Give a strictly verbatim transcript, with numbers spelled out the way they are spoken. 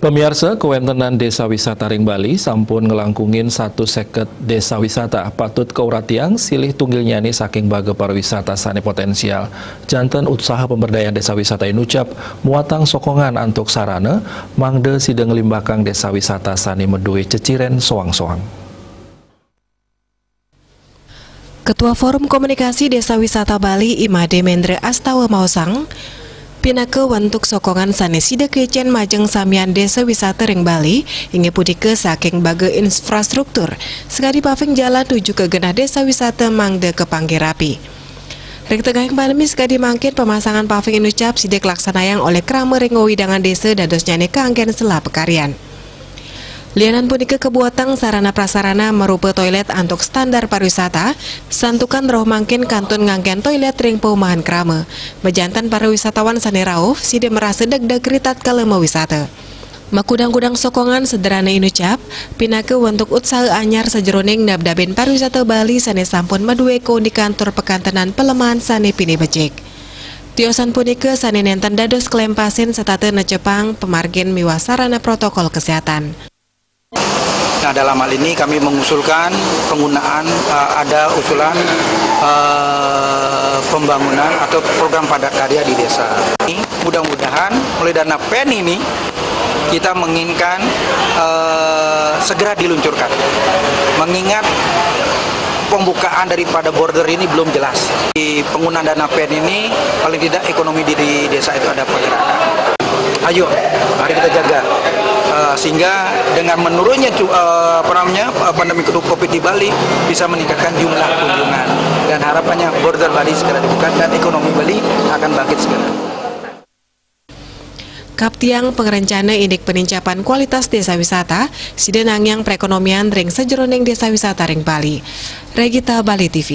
Pamiarsa, kawéntenan désa wisata ring Bali sampun nglangkungin satus seket désa wisata. Patut kauratiang, silih tunggilnyané saking baga pariwisata sané potensial. Janten utsaha pemberdayaan désa wisata Inucap muatang sokongan antuk sarana, mangda sida nglimbakang désa wisata sané madué ceciren soang-soang. Ketua Forum Komunikasi Désa Wisata Bali, I Made Mendra Astawa maosang, pinaka wentuk sokongan sané sida kicén majeng samian désa wisata ring Bali, inggih punika saking baga infrastruktur, sakadi paving jalan nuju ka genah désa wisata mangda kapanggih rapi. Ring tengahing pandemi sakadi mangkin, pamasangan paving Inucap sida kalaksanayang olih krama ring wewidangan désa, dadosnyané kanggén selah pakaryan. Lianan punika kabuatang sarana prasarana marupa toilét antuk standar pariwisata, santukan rauh mangkin kantun nganggén toilét ring paumahan krama. Majanten para wisatawan sané rauh, sida marasa degdeg ritatkala mawisata. Makudang-kudang sokongan sederhana Inucap, pinaka wentuk utsaha anyar sajeroning nabdabin pariwisata Bali sané sampun madué kaunikan tur pakantenan palemahan sané pinih becik. Tiosan punika sané nénten dados klempasin setata necepang pamargin miwah sarana protokol kesehatan. Nah, dalam hal ini kami mengusulkan penggunaan, eh, ada usulan, eh, pembangunan atau program padat karya di desa. Ini mudah-mudahan oleh dana pen ini kita menginginkan, eh, segera diluncurkan. Mengingat pembukaan daripada border ini belum jelas. Di penggunaan dana pen ini, paling tidak ekonomi di, di desa itu ada pergerakan. Ayo, mari kita jaga. Eh, sehingga dengan menurunnya cu- eh, apa namanya, eh, pandemi covid di Bali, bisa meningkatkan jumlah kunjungan. Dan harapannya border Bali segera dibuka dan ekonomi Bali akan bangkit segera. Kaptiang pangrencana indik panincapan kualitas désa wisata, sida nangiang perekonomian ring sajeroning désa wisata ring Bali. Regita, Bali T V.